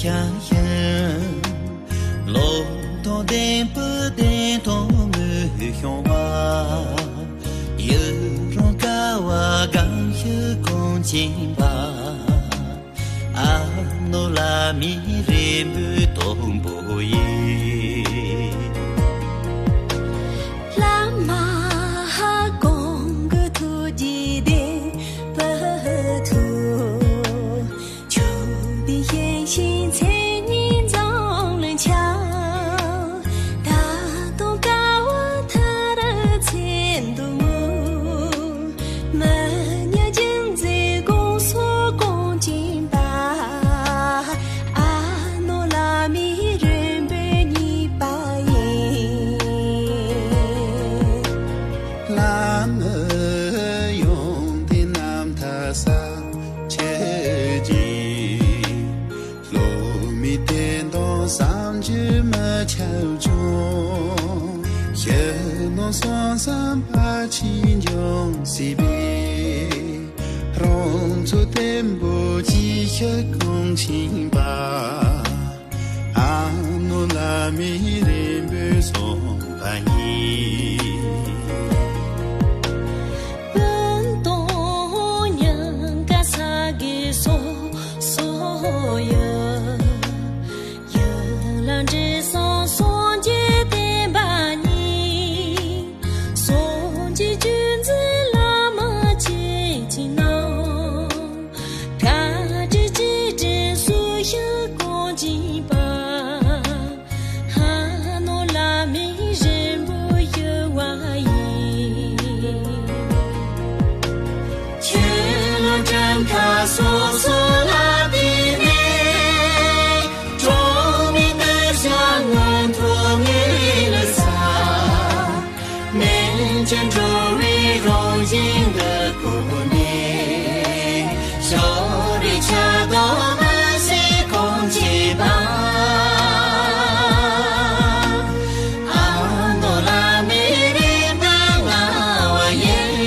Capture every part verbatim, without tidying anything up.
ཞང་ཞང་། ལོ་ཐོག་ལྡན་པའི་བདེན་སྟོང་མི་ཤོང་བ། ཡུ་རོང་ཀ་བ་གང་ཞིག་གོང་ཆེན་པ། ཨ་ནོ་ལ་མི་རིན་པོའི་དོན་པོ་ཡིན། བླ་མ་གོང་གི་ཐུགས་རྗེ་ལྡན་པའི་ཐུགས། ཆོས་འདི་ཤེས་ཤིང་མཚན་ཉིད་འཛམ་གླིང་ཁྱབ། ད་དུང་དཀའ་བ་མཐར་ཕྱིན་འདུག་མོད། མི་ཉག་རྒྱུ་མཚན་དགོངས་སོ་གོང་ཆེན་པ། ཨ་ནོ་བླ་མའི་རིན་པོ་རྙེད་པ་ཡིན། ལམ་ཡོན་ཏན་རྣམ་ཐར་ས་ཆེ་ཅིང་། བློ་མིག་བདེན་སྟོང་བསམ་གྱིས་མི་ཁྱབ་ཀྱང་། ཤེས་རྣམ་གསང་བསམ་ཕར་ཕྱིན་འབྱུང་སྲིད་པས། རང་ཚོགས་བརྟན་པོ་གྱིས་ཤིག་གོང་ཆེན་པ། ཨ་ནོ་བླ་མའི་རིན་པོ་སོང་བ་ཡིན། སྤུན་དང་ཉིན་དཀར་ས་གའི་སོ་སོ་ཡི། ཡུལ་ལ་འདྲེས་སོང་སངས་རྒྱས་བསྟན་པ་ཉིད། སངས་རྒྱས་བརྒྱུད་འཛིན་བླ་མ་ཆོས་ཀྱི་ནང་། བཀའ་དྲིན་རྗེས་དྲན་སུ་ཞིག་གོང་ཆེན་པ། ཨ་ནོ་བླ་མའི་རིན་པོ་ཡོད་པ་ཡིན། ཆོས་ལུགས་གྲངས་ཀ་སོ་སོ་ལ་བརྟེན་ནས། གྲངས་མེད་གདུལ་བྱ་མངོན་མཐོ་ངེས་ལ་གསལ། སྨན་གྱི་འགྲོ་བའི་རང་བཞིན་འདི་ཁོ་ནས། ཤོར་བའི་ཆགས་སྡང་མི་བྱེད་གོང་ཆེན་པ། ཨ་ནོ་བླ་མའི་རིན་པོ་མངའ་བ་ཡིན།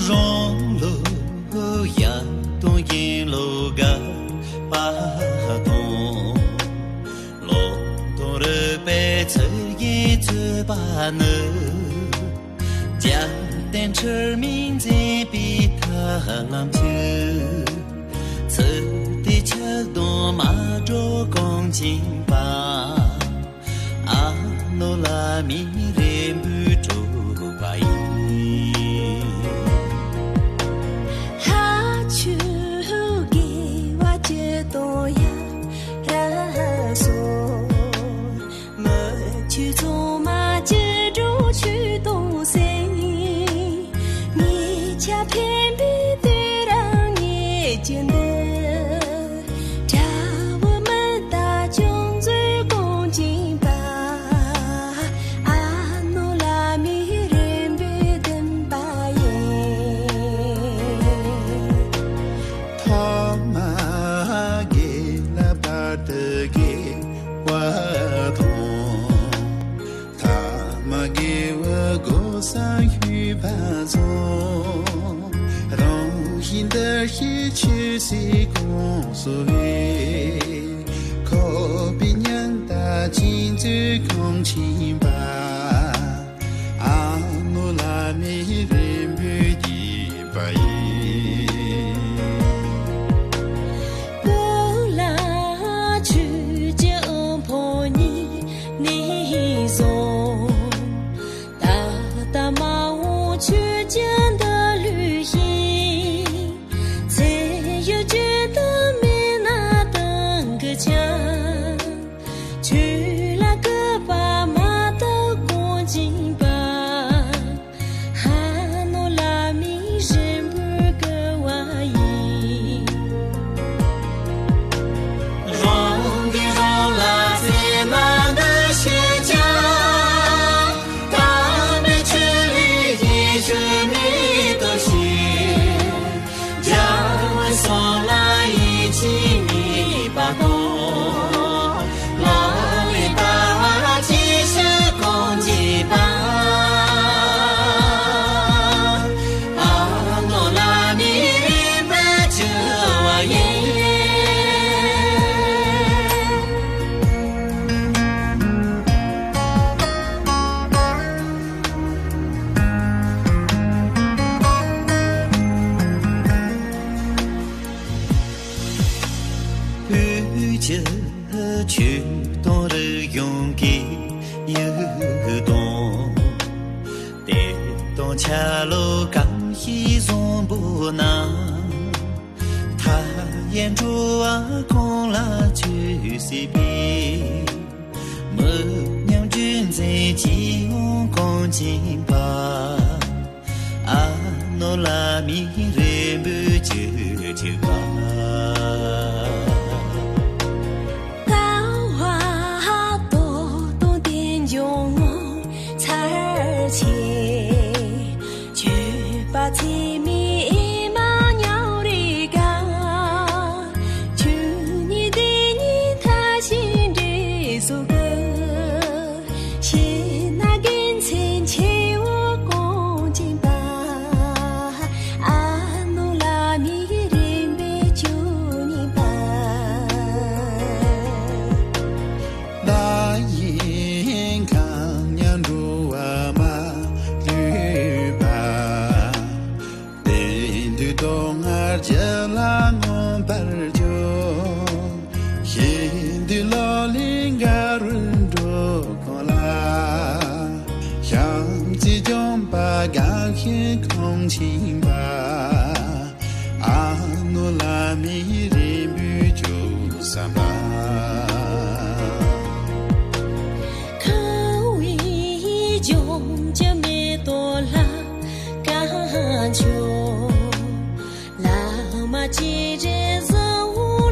རང་ལུགས་ཡར་དང་གཞན་ལུགས་དགག་པ་དང་། ལུང་དང་རིགས་པའི་ཚུལ་གྱིས་རྩོད་པ་ནི། རྒྱལ་བསྟན་འཁྲུལ་མིན་འཛིན་པའི་ཐབས་ལམ་ཞིག། ཚུལ་དེ་ཆགས་སྡང་མ་འགྲོ་གོང་ཆེན་པ། ཨ་ནོ་བླ་མའི་རིན་པོས་གྲུབ་པ་ཡིན། ལྷ་ཆོས་དགེ་བ་ཅི་དང་ཡ་རབས་སོ། མི་ཆོས་གཙང་མ་ཅི་སྒྲུབ་ཆོས་དང་ཟེར། ཉེས་ཆད་འཕེན་པའི་དུས་རབས་ངེས་ཀྱི་འདུག་དགྲ་བོ་མི་རྟག་བྱུང་ཚུལ་གོང་ཆེན་པ། ཨ་ནོ་བླ་མའི་རིན་པོས་བདེན་པ་ཡིན། ཐོག་མ་དགེ་ལ་བར་དུ་དགེ་བ་དང་། ཐ་མ་དགེ་བའི་སྒོ་སམ་ཞུས་པ་སོང་། རང་བཞིན་འདུ་ཤེས་ཆོས་སྲིད་གོང་སུ་བས། ཁོག་པའི་མྱང་འདས་ཅིང་ཚུལ་གོང་ཆེན་པ། ཨ་ནོ་བླ་མའི་རིན་པོས་རྒྱས་པ་ཡིན། བོད་ལ་ཆོས་ཀྱི་དབུ་འཕང་ཉིད་ནས་བཟུང་། ད་ལྟ་མ་འོངས་ཆོས་ཀྱི་འདི་ལུས་ཤིང་། ཚེ་ཡི་རྒྱུན་དུ་མི་ན་དང་གི་ཆ། ཆོས་ལ་གུས་པ་མ་དག་ ཆུ་ཆུ་དང་རི་གཞུང་གི་ཡུལ་དང་། དེ་དང་ཆ་ལོ་གང་ཞིག་བཟང་པོ་ན། མཐའ་ཡས་འགྲོ་བ་གང་ལ་ཆོས་སྲིད་པའི། མི་མཉམ་རྒྱུད་འཛིན་གྱི་འོང་གང་བྱིན་པ། ཨ་ནུ་ལ་མི་རིན་པོ་ཆེ་ཆེ་བ། ཀ་བ་ཏོ་ཏོ་ཏེ་འཇོང་ཚར་ཆེ། ཆོས་པ་ཚེ་མི་ཨེ་མ་ཉའོ་རེ་ག་ཆོས་ཉིད་དེ་ཉིད་མཐའ་བཞིན་འདྲེས་སུ་གི་ཤེས་ན་དགེ་མཚན་ཆེ་བོ་གོང་ཆེན་པ། ཨ་ནུ་ལ་མི་རིན་པོ་ཆེ་ཉིད་པ། ད་ཡིན་གང་ཉན་འགྲོ་བ་མ་ལུས་པ། དེ་དུས་དོ་སྔར་རྒྱུད་ལ་མངོན་པར་འཇུག་ཤེས་འདི་ལོ་ལིང་ག་རུ་འགྲོ་གང་ལ། བྱམས་བརྩེ་འཇོམས་པ་དགའ་བཞིན་གོང་ཆེན་པ། ཨ་ནུ་ལ་མི་རིན་པོ་ཆེ་བསམ་པ། ཁང་བའི་ལྗོངས་ཀྱི་མེ་ཏོག་ལ་གང་བྱུང་། བླ་མ་སྤྱན་རས་གཟིགས་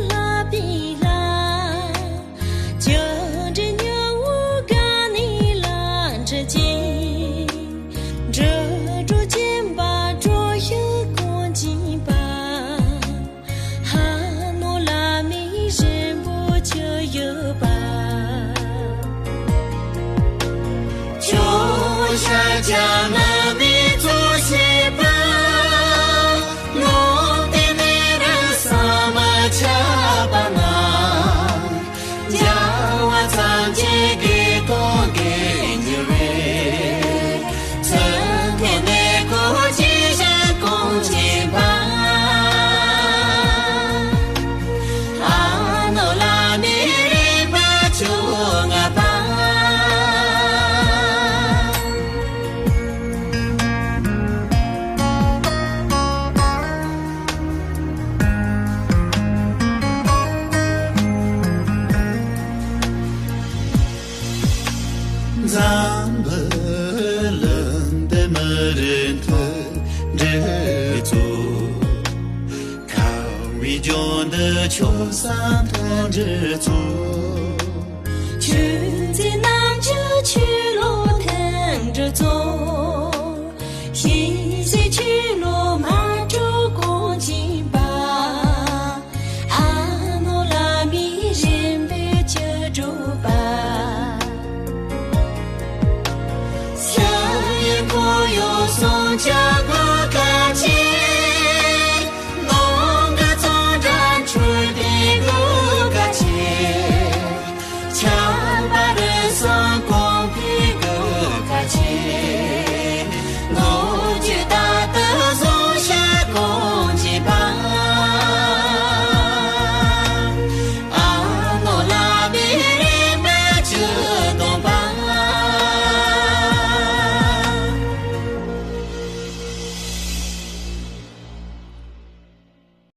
ལ་པི་ལ། བཅུ་དྲུག་ཉི་འོད་གང་ནི་ལ་འཁྲི་ཅིང་། འབྲུ་དྲུག་བཅིངས་པ་དྲོད་ཞུ་གོང་བྱིན་པ། ཨ་ནུ་བླ་མའི་རིན་པོ་ཆེ་ཡོད་པ། ཆོས་ཤཱཀྱ་མུ་ནེ་གཙོ་བྱས་པ། ལུང་བསྟན་གནས་རབས་ཟམ་མ་ཆད་པ་ན། རྒྱལ་བ་ཐམས་ཅད་དགེ་དང་དགེ་འགྱུར་བའི། ཚུལ་ཁྲིམས་གནས་སྐོར་ཇི་བཞིན་གོང་ཆེན་པ། ཨ་ནུ་བླ་མའི་རིམ་པ་བཅོ་ལྔ་པ། འཛམ་བུ་གླིང་འདི་མི་རིགས་མཐུན་སྒྲིལ་གཙོ། ཁམས་པའི་ལྗོངས་འདི་ཆོས་བཟང་མཐུན་སྒྲིལ་གཙོ།